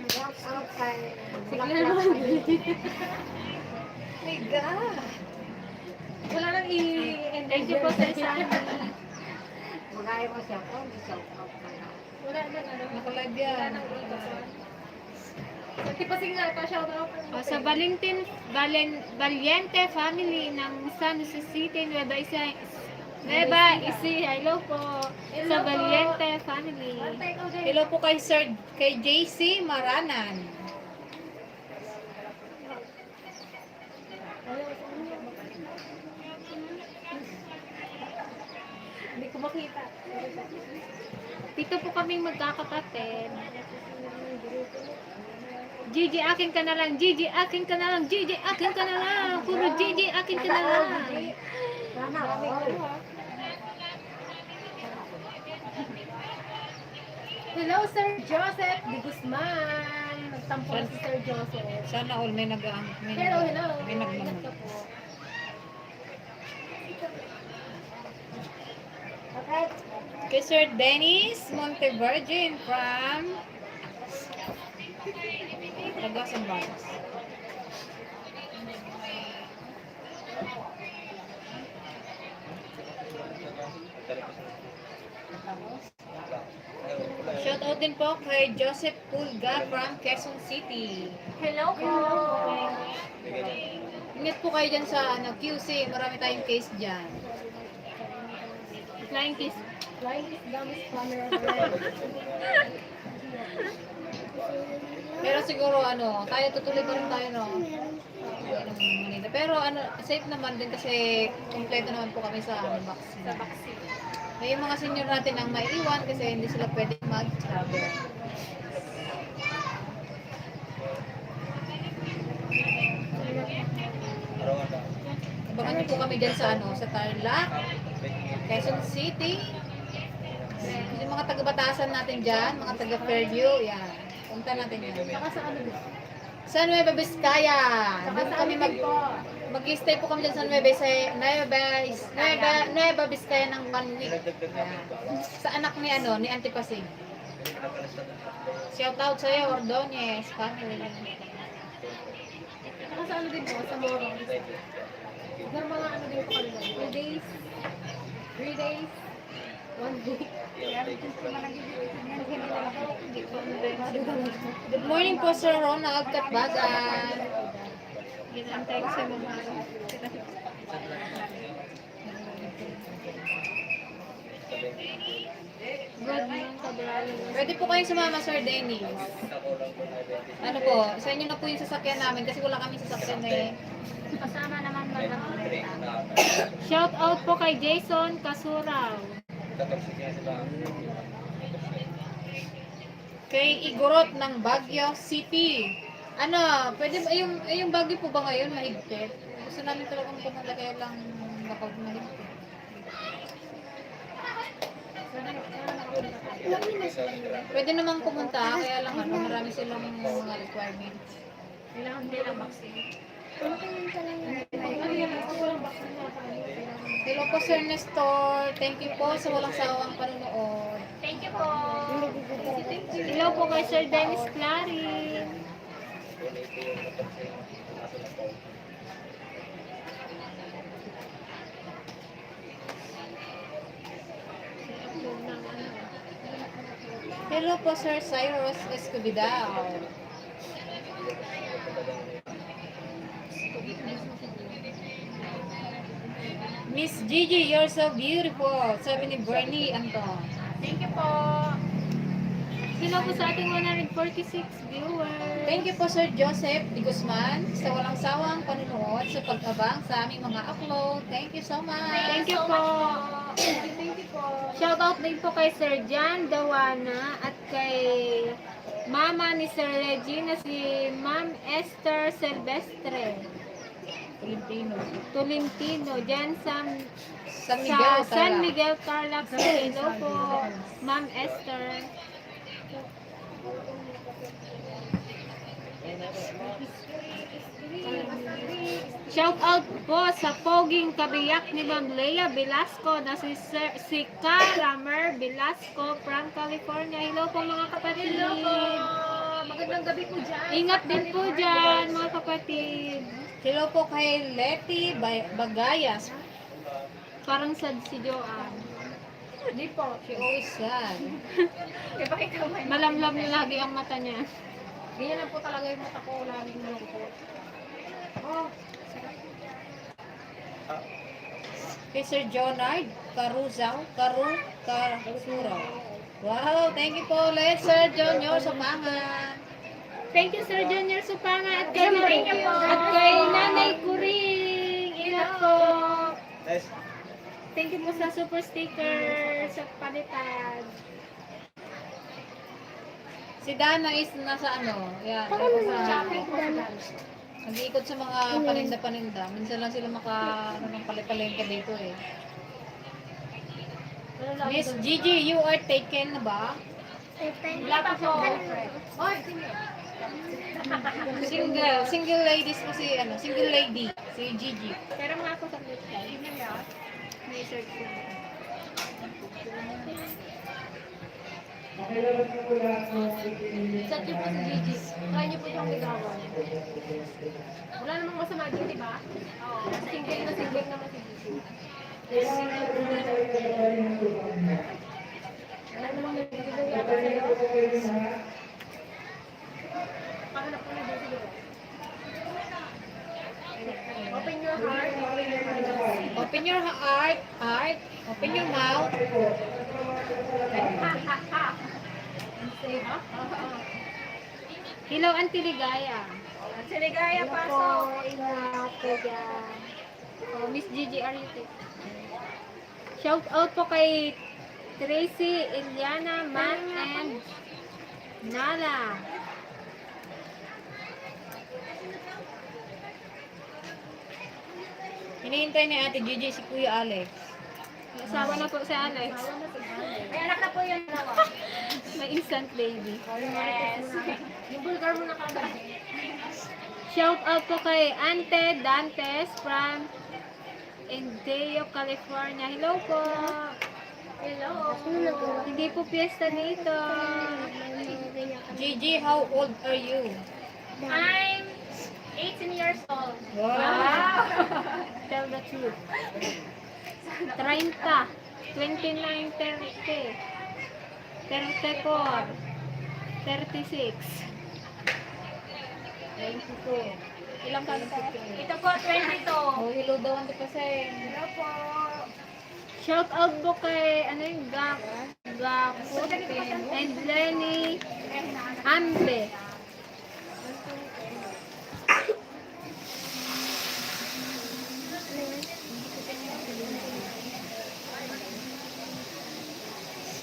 Shout out kay Liga. Wala nang i-end. Thank you po sa Sunny. Magaya mo shout out. Wala nang ano. Nakalive yan. Nagtipasing nga pa shout out. Sa Valiente family ng San Jose City, Nueva Ecija. Hello po. Sa Valiente family. Hello po kay Sir, kay JC Maranan. Hindi ko makita. Dito po kaming magkakapatid. Gigi, akin ka na lang. Gigi, akin ka na lang. Gigi, akin ka na lang. Puro Gigi, akin ka na lang. Hello Sir Joseph De Guzman. Nagtampo na si Sir Joseph. Sana all may Hello. May nagmamag. Okay. Kay Sir Dennis Montevirgin from Tagasan Batas. Shout out din po kay Joseph Pulga from Quezon City. Hello po. Ingat po kayo dyan sa QC. Marami tayong case dyan. Flying kiss. Flying is dumbest camera. Pero siguro tayo tutuloy pa rin tayo Manila. Pero safe naman din kasi kompleto naman po kami sa vaccine. May yung mga senior natin ang maiiwan kasi hindi sila pwede mag-travel. Abangan niyo po kami dyan sa sa Tarlac, Quezon City. Yung mga taga-Batasan natin dyan, mga taga-Fairview, yan. Punta natin yan. Saka sa ano din? Sa Nueva Vizcaya. Saka Doon sa kami ano din po? mag-stay po kami dyan sa Nueva Vizcaya ng 1 week. Yan. Sa anak ni ni Auntie Pasig. Shout out sa'yo, Ordonez, family. Saka sa ano din po? Sa Moro. Ng mga ano din po kanila. 2 days, 3 days, 1 week. Good morning po, Sir Ronald Katbagan. Ginantay ko sa mga good morning, Cabralo. Pwede po kayong sumama, Sir Dennis. Ano po, sa inyo na po yung sasakyan namin kasi wala kami sasakyan Kasama naman mag-renta. Shout out po kay Jason Kasurao. Kay Igorot ng Baguio City. Ano, pwede ba yung Baguio po ba ngayon mahigpit? Gusto namin talagang pumunta kaya lang kapag mahigpit. Pwede namang pumunta kaya lang marami silang mga requirements. Kailangan nilang vaccine. Hello po, Sir Nestor. Thank you po sa walang sawang panunood. Thank you po. Hello po kay Sir Dennis Clary. Hello po, Sir Cyrus Escobidao. Miss Gigi, you're so beautiful. Sabi ni Bernie Anton. Thank you po. Hello po sa ating 146 viewers. Thank you po, Sir Joseph Di Guzman sa walang sawang panunood sa pag-abang sa aming mga upload. Thank you so much. Thank you po. Thank you po. Shout out din po kay Sir Jan Dawana at kay Mama ni Sir Regina si Ma'am Esther Silvestre Tolentino dyan sa San Miguel, San Tarlac. Miguel Tarlac. Hello po Ma'am Esther. Shout out po sa poging kabiyak ni Ma'am Leia Velasco na si Karamer Velasco from California. Hello po mga kapatid. Hello po. Magandang gabi po dyan. Ingat din po dyan mga kapatid. Hello po kay Letty Bagayas. Parang sad si Joanne. Hindi po. She always sad. Ipakita mo. Malamlam na lagi ang mata niya. Ganyan lang po talaga yung mata ko. Laging malungkot. Oh. Kay Sir Jonard Caruzao. Caruzao. Wow, thank you po ulit, Sir Junior Supangan. Thank you Sir Junior Supanga at kay, Thank you po. at kay Nanay Kuring. Ingat po. Thank you po sa super sticker sa palitan. Si Dana is nasa yan. Shopping po sila. Nag-iikot sa mga paninda-paninda. Minsan lang sila ng palipalengke dito eh. Miss Gigi, you are taken na ba? Wala pa po. Oy, Single ladies po single lady, si Gigi. Pero mga ako sa website. May search ko. chat niyo po si Gigi. Try niyo po yung ligawan. Wala namang masama dito, di ba? Oo. Single naman si Gigi. Wala namang nagiging yata sa'yo. Pahanap ko na din siguro. Open your heart. Open your heart, open your mouth. Hello Auntie Ligaya. Siligaya, pasok. Ingat po dyan. Oh, Miss Gigi, are you take? Shout out po kay Tracy, Eliana, Matt, and Nala. Hinihintay ni Ate Gigi si Kuya Alex. Asawa na po si Alex. May anak na po yun. May instant baby. Yes. Yung bulgar mo na kagad. Shout out po kay Ante Dantes from Indio, California. Hello po. Hello. Hindi po piyesta dito. Gigi, how old are you? I'm 18 years old. Wow! Tell the truth. 30, 29, 30, 34, 36, 22. Ilang ka na? Ito po, 22. Oh, hello daw, Ante Pasay. Hello po. Shout out po kay ano yung Gapo and Lenny Ambe.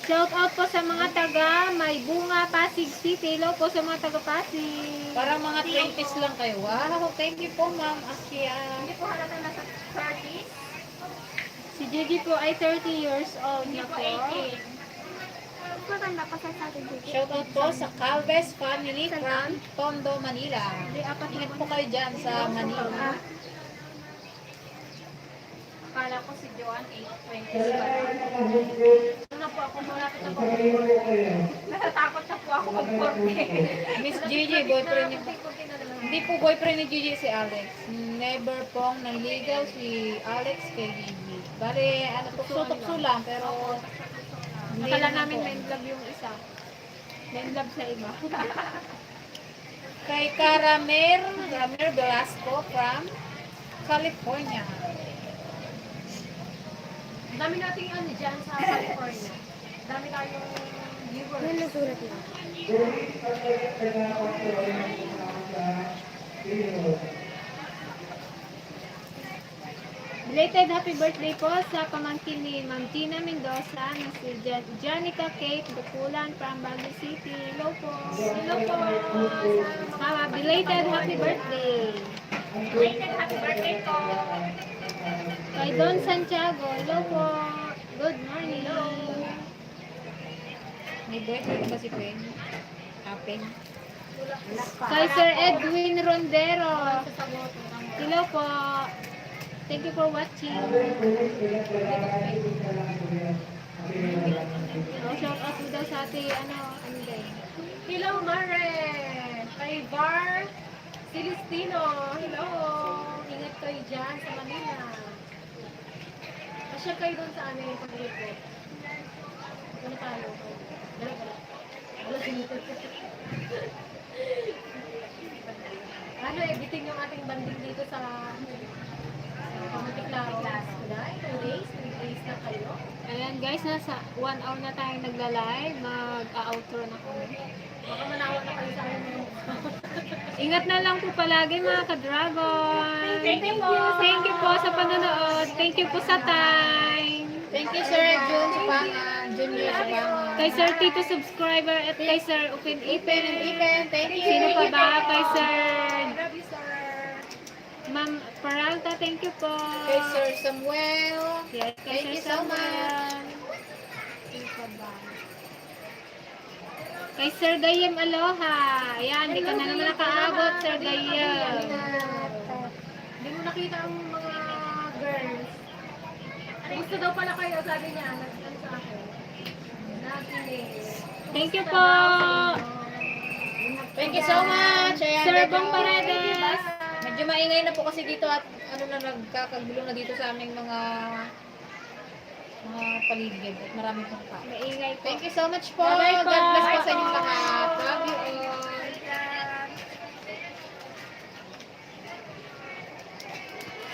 Shout out po sa mga taga May Bunga, Pasig City. Hello po sa mga taga Pasig. Parang mga 20s lang kayo. Wow, thank you po, Ma'am Akia. Hindi po halata nasa 30s. Si Gigi po ay 30 years old Hindi na po po. 18. Maganda pa sa atin dito. Shout out po sa Calves family from Tondo, Manila. Ingat po kayo dyan sa Manila. Akala ko si Joanne 8:20. Una po ako, malapit ako. Natatakot na po ako mag-40. Miss Gigi, boyfriend niyo. Hindi po boyfriend ni Gigi si Alex. Never pong nanligaw si Alex kay Gigi. Bale, ano, tukso-tukso lang, pero hindi Akala naman namin po. may love yung isa. May love sa iba. Kay Ramer Velasco from California. Ang dami nating ano dyan sa California. Ang dami tayong viewers. Ano sulat niya? Belated happy birthday po sa pamangkin ni Ma'am Gina Mendoza na si Janica Kate Bukulan from Baguio City. Hello po. Hello po. Mama, belated happy birthday. Belated happy birthday po. Kay Don Santiago. Hello po. Good morning. May boyfriend ba si Gwen? Apeng. Kay Sir Edwin Rondero. Hello po. Thank you for watching. Oh, shout out po daw sa ate, ano din. Hello, Mare. Kay Bar Celestino. Hello. Ingat kayo dyan sa Manila. Masya kayo doon sa amin pag-report. Ano tayo? Ano, editing yung ating banding dito sa Pamatiklarong. 2 days, 3 days na kayo. Ayan guys, nasa 1 hour na tayong nagla-live. Mag-outro na kami. Baka manawa na kayo sa akin. Ingat na lang po palagi mga ka-dragon. Thank you po. Thank you po sa panonood. Thank you po sa time. Thank you, Sir Jun Sipangan. Junior Sipangan. Kay Sir Tito subscriber at kay Sir Upin Ipen and Ipin. Ipen, thank you. Sino pa ba? Kay Sir Love you, sir. Ma'am Peralta, thank you po. Kay Sir Samuel. Yes, kay Thank Sir you so Samuel. Sino pa ba? Kay Sir Gayem Aloha. Ayan, di ka na naman nakaabot, Sir Gayem. Hindi mo nakita ang mga girls. Gusto daw pala kayo, sabi niya. Nag-ano sa akin. Nakinig. Thank you po. Thank you so much. Ayan, Sir medyo- Bong Paredes. Medyo maingay na po kasi dito at ano na nagkakagulo na dito sa aming mga paligid at marami pong tao. Maingay po. Thank you so much po. Bye-bye po. God bless po sa inyong lahat.